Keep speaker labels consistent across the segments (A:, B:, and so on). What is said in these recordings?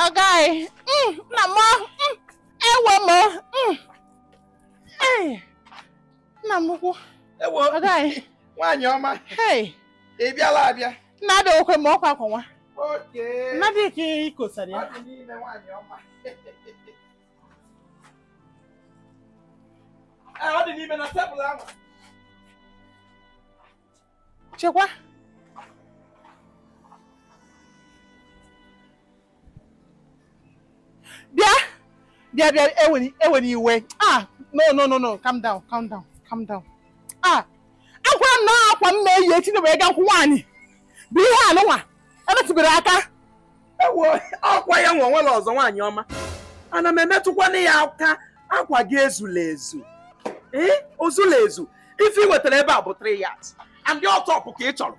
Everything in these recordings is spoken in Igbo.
A: Ọga na m ewe m. Ee. Nna m ukwu.
B: Ewo.
A: Ọga.
B: Nwaanyị ọma.
A: Hey.
B: Ị bịala abịa.
A: Nna abịa okwe m ọkwa akwa nwa.
B: Okay.
A: Nna dị ka ị kosara ya.
B: Ọ dị n'ime nwaanyị ọma. Ee, ọ dị n'ime na tebụl ahụ.
A: Chekwa. Bịa. Bịa bịa ewe iwe. Ah, no no no no, calm down, calm down, calm down. Ah. Akwa m na akwa m na-eyi echi na wee ga nkwụ nwaanyị. Bụ ihe anụnwa emetụbere aka.
B: Ewo, ọkwa ya nwe onwere ọzọ nwaanyị ọma. Ana m emetụkwana ya aka akwa gị ezula ezu. Ee, ozula ezu. Ife ị wetara ebe a bụ 3 yards. And the top ka ị chọrọ.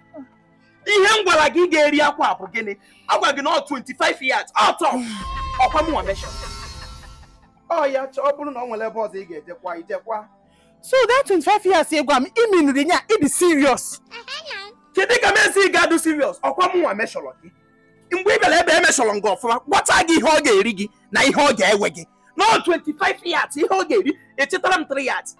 B: Ihe m gwara gị ga-eri akwa bụ gịnị? Agwa gị na ọ 25 yards, ọ top. Ọkwa m nwa mesha. Ọ ya chọọ ọ bụrụ na ọ nwere ebe ọzọ ị ga-ejekwa ijekwa.
A: So that 25 years ịgwa m iminiri ya ịdị serious.
B: Kedu ka m esi ga-adụ serious? Ọkwa m nwa meshọrọ gị. Mgbe ị bịara ebe emeshọrọ gị ọfụma, gwata gị ihe ọ ga-eri gị na ihe ọ ga-ewe gị. Na 25 yards ihe ọ ga-eri, echetara m 3 yards.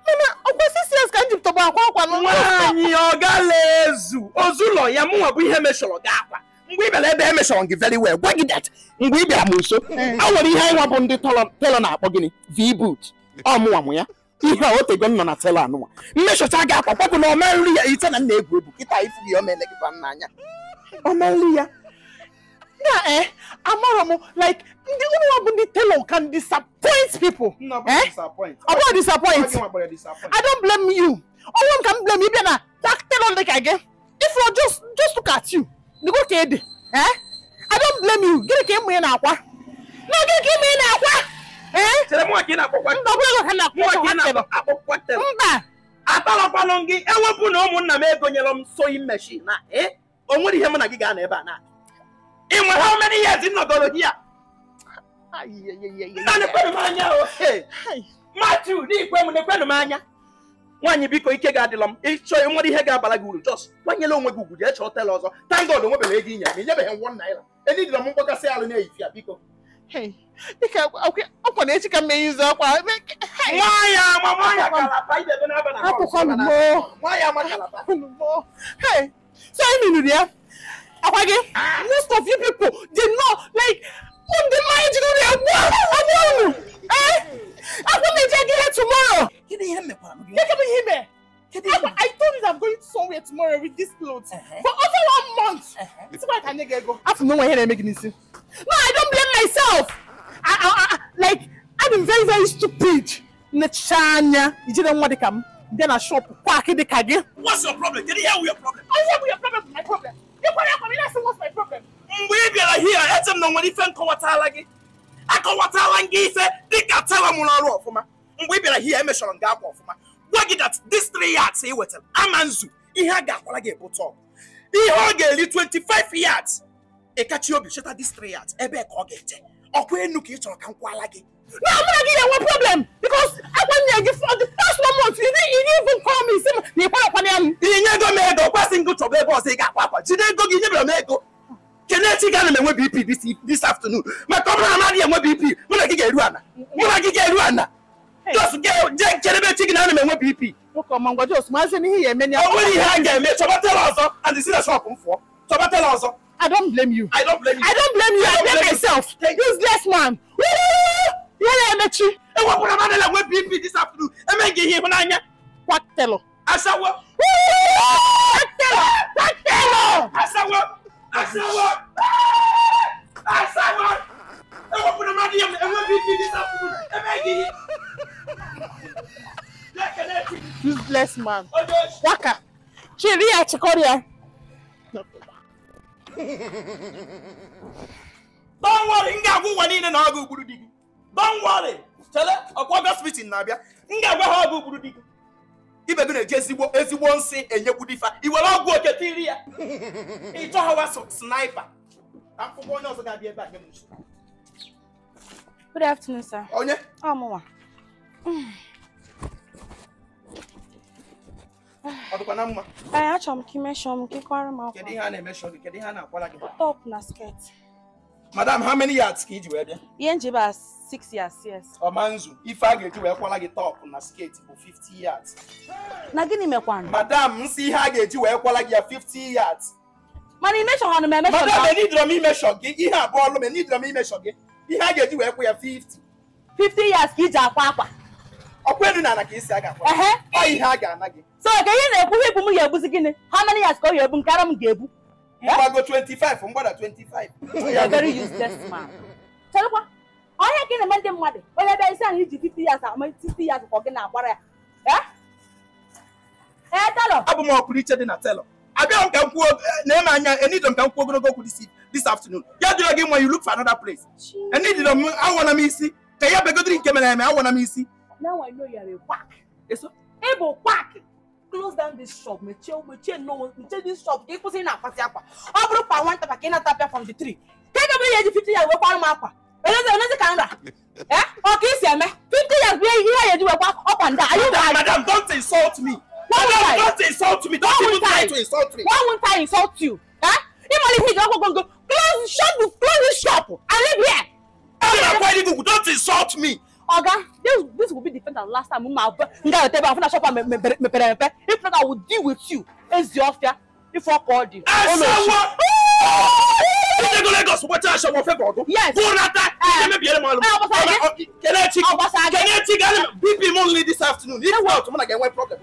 A: Mana ọkwa 6 years ka m ji tọgbọ akwa akwa n'ụlọ.
B: Nwaanyị ọ gala ezu ozụlọ ya mụnwa bụ ihe meshọrọ gị akwa. Mgbe ị bịara ebe emeshọrọ gị very well, gwa gị that mgbe ị bịara m nso, a nwere ihe anyị nwa bụ ndị telo na-akpọ gịnị? V-boot. Ọ mụnwa mụ ya. Ihe a otego m nọ na telo anụnwa. Mmeshọcha gị akwa kwapụ na ome nri ya ite na nna egwu egwu kịta ifu gị omele gị n'anya. Ome nri ya.
A: Na amarọ m like ndị ụmụ bụ ndị tailor can disappoint people. Eh? Ọ bụrụ disappoint. I don't blame you. Ọnwụ m ka m blame ịbịa na that tailor dị ka gị. If you just look at you. Nego ka ede. Eh? I don't blame you. Gịnị ka ịmụ ya na-akwa? Na gịnị ka ịmụ ya na-akwa? Eh?
B: Chere mụ ka ị na-akpọkwa.
A: Mba, ọ bụrụ ka na-akpọkwa tailor. Mba.
B: Atalọkwanụ gị ewepụ na ụmụnna m egonyere m sewing machine na o nwere ihe mụ na gị ga-anọ ebe a na. Ị nwere how many years ị nọgoro here? Nna nekwenụ m anya o. Matthew, n'ikwe m nekwenụ m anya. Nwaanyị biko ike ga-adịlọ m. Ịchọ nwere ihe ga-abara gị uru just kwanyere onwe gị ugwu jee chọọ tela ọzọ. Thank God onwebere ego inye m inyebeghị m 1 naira. Enidịrọ m mkpọkasị alụ na-eyifi ya biko.
A: Ọkwa na echi ka m eyizi ọkwa.
B: Nwaanyị ama nwaanyị kalapa idebe n'aba na nwaanyị ama kalapa.
A: So I mean ya. Akwa gị, most of you people did not like ndị mmanya jidere ya gbuo. Eh? Akwa m eji aga ihe tomorrow.
B: Kedu ihe m mekwara m gị?
A: Kedu ihe ime? I told you that I'm going somewhere tomorrow with these clothes. For over 1 month. It's why I can go. After no one here making this. No, I don't blame myself. I like I've been very very stupid. Nechanya, you didn't want to come. Then I shop quack the kage.
B: What's your problem? Did you hear your problem?
A: I hear your problem. My problem. You put what's my problem?
B: Mgbe ị bịara here, eche m na nwere ife nkọwatala gị. Akọwatala gị ife dịka tela mụrụ ọrụ ọfụma. Mgbe ị bịara here, emeshọrọ m gị akwa ọfụma. Gwa gị that this 3 yards ị wetara ama nzu ihe a ga-akwara gị bụ top. Ihe ọ ga-eri 25 yards. Ị kachi obi cheta this 3 yards ebe ka ọ ga-eje. Ọkwa enu ka ị chọrọ ka m kwala gị.
A: No, I'm not giving you one problem because I want you for the first 1 month. You didn't even call me. Say, you
B: ego m ego kwasị ngụ chọba ebe ọzọ ị ga-akwa akwa. Jide ego gị nyebere m ego. Kenechi ga na m enwe BP this afternoon. Maka ọ bụrụ na m adịghị enwe BP, mụ na gị ga-eru ana. Mụ na gị ga-eru ana. Just jee nkedebe chi gị na ana m enwe BP.
A: Nwoke ọma ngwa just maazị n'ihe ya eme ya.
B: O nwere ihe a ga-eme chọba tela ọzọ and si na shop m fụọ. Chọba tela ọzọ.
A: I don't blame you.
B: I don't blame you.
A: I don't blame you. I blame myself. Useless man. Ihe na-emechi.
B: Ewepụrụ m adịla enwe BP this afternoon. Eme gị ihe ịhụnanya.
A: Quack tailor.
B: Asawo.
A: Quack tailor. Quack tailor.
B: Asawo. Asawo. Asawo. Ewepụrụ m adịghị enwe BP this afternoon. Eme gị ihe.
A: Useless man. Waka. Chiri ya chikoria.
B: Don't worry, m ga-agwa ụwa niile na ọ ga-egburu di gị. Don't worry. Chele, ọkwa August meeting na-abịa. M ga-agwa ha ọ ga-egburu di gị. Ibe gị na-eji ezigbo nsị enyegbu di fa. I were ọgwụ oke tiri ya. Ị chọghọwa sniper. Ka mfụkwa onye ọzọ ga-abịa ebe a nye m nsogbu.
C: Good afternoon, sir.
B: Onye?
C: Ọ mụnwa.
B: Ọ dịkwa na mma?
C: Ee, achọrọ m ka ị meshọọ m ka ị kwara m akwa.
B: Kedu ihe a na-emeshọ gị? Kedu ihe a na-akwara gị?
C: Top na skirt.
B: Madam, how many yards ka iji wee bịa?
C: Ihe njiba 6 yards, yes.
B: Ọmanzu, ife a ga-eji wee kwala gị top na skate bụ 50 yards.
C: Na gịnị mekwanụ?
B: Madam, nsị ihe a ga-eji wee kwala gị ya 50 yards.
C: Mana imeshọ ha nụ m emeshọ.
B: Madam, enidoro m imeshọ gị. Ihe abụọ ọlụ m enidoro m imeshọ gị. Ihe a ga-eji wee kwụ ya 50.
C: 50 yards ka iji akwa akwa.
B: Ọkwa elu na ala ka isi a ga-akwa. Ọ ihe a ga-ana gị.
C: So ka ihe na-ekwu ihe bụ m ga-ebuzi gịnị? How many yards ka ọ ga-ebu nke ara m ga-ebu?
B: Mgbago 25, mgbada 25.
C: You are very useless man. Chelụkwa, onye ka ị na-eme ndị mmadụ onye bịa isi anyị iji 50 yards ama 60 yards ka ọ gị na-agbara ya. Ee, telọ.
B: Abụ m ọpụrụ iche dị na telọ. Abịa m ka m kwuo na-eme anya enidoro m ka m kwuo ogologo okwu this afternoon. Ya dịrọ gị nwa, you look for another place. Enidoro m awọna m isi. Ka ya begodiri nke mere eme awọna m isi.
C: Now I know you are a quack. Ị bụ quack. Close down this shop. Mechie no, mechie this shop. Ka ị kwụsị na-akwasị akwa. Ọ bụrụ pa nwata pa ka ị na-atapịa from the tree. Ka ị ga-ebe ihe eji 50 yards wekwara m akwa. Elezi ka nra. Ọ ka isi eme? 50 yards bụ ihe ya eji wekwa ọkwa ndị a.
B: Madam, don't insult me. Madam, don't insult me. Don't even try to insult me.
C: Why won't I insult you? Eh? Close this shop and leave here.
B: Don't insult me.
C: Oga, this will be the first and last time. If not, I will deal with you. If I called you. Yes.
B: BP only this afternoon. If not, I'm gonna get one problem.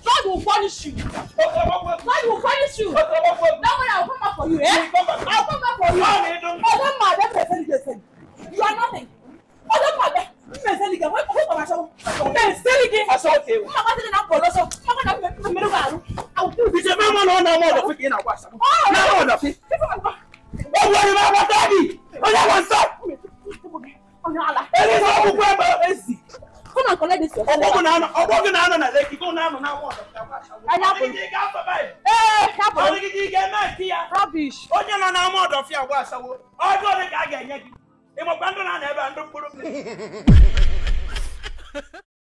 C: God will punish you. God will punish you. That one I will come back for you, eh? I will come back for you. You are nothing. Come and collect this. Rubbish.